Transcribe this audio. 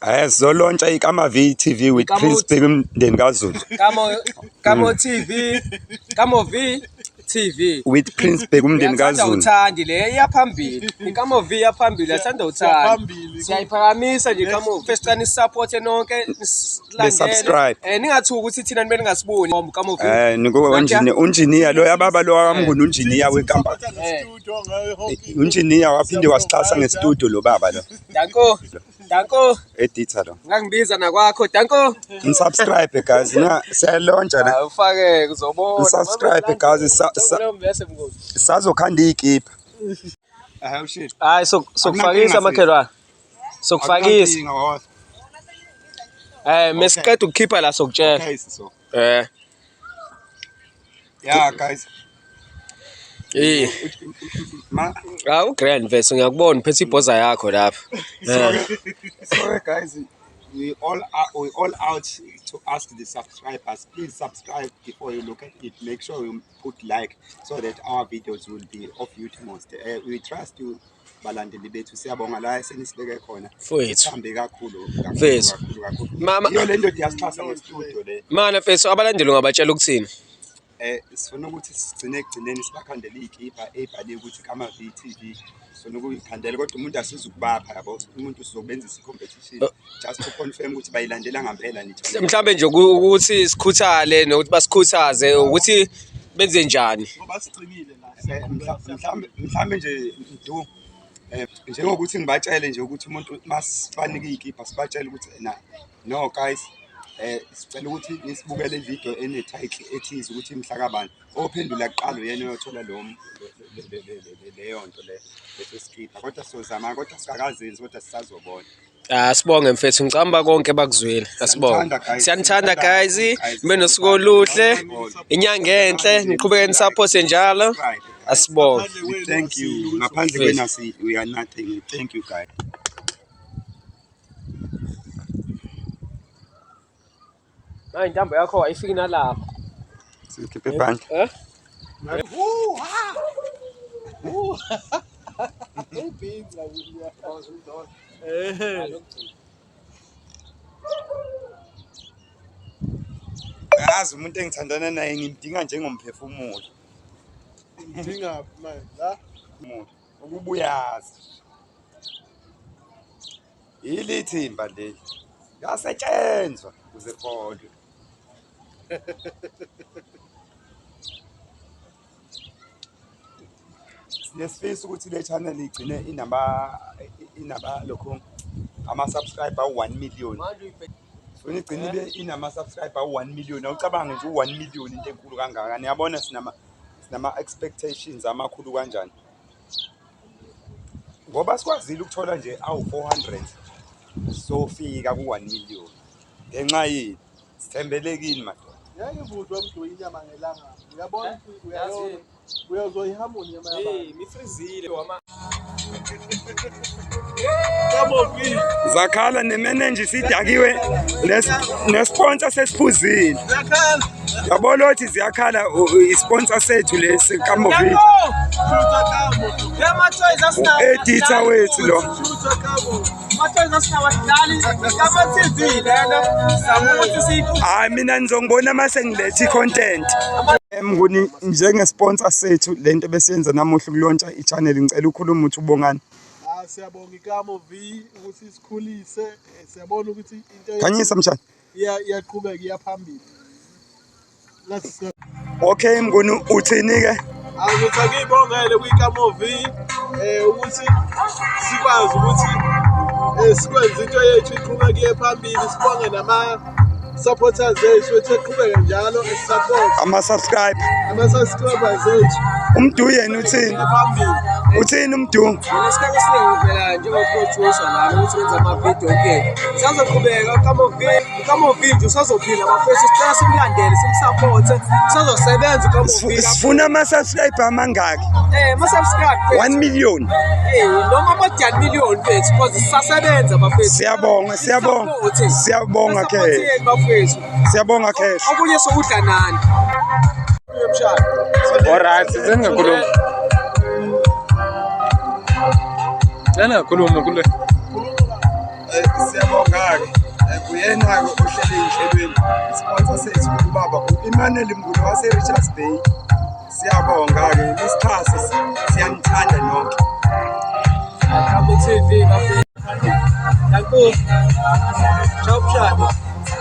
Sizolontsha iKama V TV with Prince Bheki umndeni kaZulu. Kamo TV, Kamo V TV. With Prince Bheki umndeni kaZulu. Uthandi le iyaphambili. IKamo V iyaphambili, athanda uthandi. Siyayiphakamisa nje Kamo. First time support nonke be subscribe. Ningathuki ukuthi thina nibe ningasiboni Kamo V. Niko unjiniya lo yababa lo wamnguni unjiniya wenkampani. Unjiniya waphinde wasixhasa ngestudio lo baba lo. Danko. Danko. Editor lo. Ngangibiza nakwakho Danko. Nisubscribe guys. Na siyalontsha la. Awufake uzobona. Nisubscribe guys. Sazokhanda izikipa. Hayi sokufakisa makhelwane. Sokufakisa. Mesiqeda ukukhipha la sokutshela. Okay so. Yeah guys. Eh. Hawu grand mfethu ngiyakubona uphethe ibhoza yakho lapha. Sorry guys, we all out to ask the subscribers, please subscribe before you look at it. Make sure you put like so that our videos will be of utmost. We trust you balandeli bethu, siyabonga la esenisibeke khona. Mfowethu. Sihambe kakhulu kakhulu Mfethu. kakhulu kakhulu. Mama Iyo le ndoda iyasixhasa ngestudio le. Mana mfethu abalandeli ungabatshela ukuthini? Sifuna ukuthi sigcine ekugcineni sibakhandele iy'kibha ey'bhaliwe ukuthi Kama V TV. Sifuna ukuyikhandela kodwa umuntu asizukubapha yabo. Umuntu sizobenzisa i-competition just to confirm ukuthi bayilandela ngempela ni-channel. Mhlambe nje ukuthi sikhuthale nokuthi basikhuthaze ukuthi benze njani. Ngoba sigcinile la. Mhlambe nje Mdu, njengokuthi ngibatshele nje ukuthi umuntu masibanike iy'kibha sibatshele ukuthi na no guys, sicela ukuthi nisibukele ividiyo ene-title ethize ukuthi mhla kabani ophendula kuqala uyena oyothola leyo nto le leso sikibha, kodwa sizozama, kodwa sikakazenzi, kodwa sisazobona. Asibonge mfethu, ngicabanga konke bakuzwile. Asibonge. Siyanithanda, guys. Siyanithanda guys, Guys. nibe nosuku oluhle, inyanga enhle, niqhubeke nisupport njalo. Asibonge. Thank you. Ngaphandle kwenu we are nothing. Thank you guys. Hayi intambo yakho ayifiki nalapha. Sikhiphe ibhande. Yazi umuntu engithandana naye ngimdinga njengomphefumulo. Ngidinga manje la. Ukubuyazi. Yilithimba leli. Yasetshenzwa kuze kholwe. Sinesifiso ukuthi le channel igcine inaba lokho ama-subscriber awu-1 million. Sifuna igcine ibe inama-subscriber awu-1 million. Awucabange nje u-1 million into enkulu kangaka. Niyabona sinama expectations amakhulu kanjani. Ngoba sikwazile ukuthola nje awu-400 sofika ku-1 million. Ngenxa yini? Sithembele kini madoda. Ngeke ivutwe Mdu inyama ngelanga. Uyabona ukuthi uyayona. Uyazoyihamula inyama yabantu. Mifrizile Kamo V. Zakhala nemenenja isidakiwe nesponsor sesiphuzile. Zakhala. Yabo lothi ziyakhala isponsor sethu lesi Kamovi. Shutha Kamo. U-editor wethu lo. Shutha Kamo. Hayi mina nizongibona mase ngiletha i-content. Mnguni njenge-sponsor sethu lento besiyenza namuhla ukulontsha i-channel, ngicela ukhulume uthi ubongani. Ah, siyabonga iKamo V ukuthi isikhulise. Siyabona ukuthi into Khanyisa mshana. Iyaqhubeka iya phambili. Let's go. Okay Mnguni, uthini ke? Angithi akuyibongele kwiKamo V ukuthi sikwazi ukuthi sikwenze into yethu iqhubeke iye phambili, sibonge nama supporters ethu ethi eqhubeke njalo support Ama-subscribe. Ama subscribers ethu. Umdu yena uthini? Phambili. Uthini umdu? Mina isikhathi esiningi phela njengoproducer lana ukuthi wenza ama-video, okay. Sisazoqhubeka uKamo V, uKamo V nje usazophila bafethu, sicela simlandele, simsupporte. Usazosebenza uKamo V. Sifuna ama-subscribe amangaki? Ma-subscribe mfethu. 1 million. Noma ama-10 million mfethu, because sisasebenza bafethu. Siyabonga, siyabonga. Support. Siyabonga ke. Supporteni bafethu. Siyabonga Cash. Okunye sokudla nani. Alright, sengingakhuluma. Sengingakhuluma kule. Siyabonga. Uyena-ke ohlele ey'nhlelweni, isponsa sethu ubaba u-Emmanuel Mnguni wase-Richards Bay. Siyabonga-ke, nisixhase, siyanithanda nonke. Kamo TV bafethu. Danko. Ciao, ciao.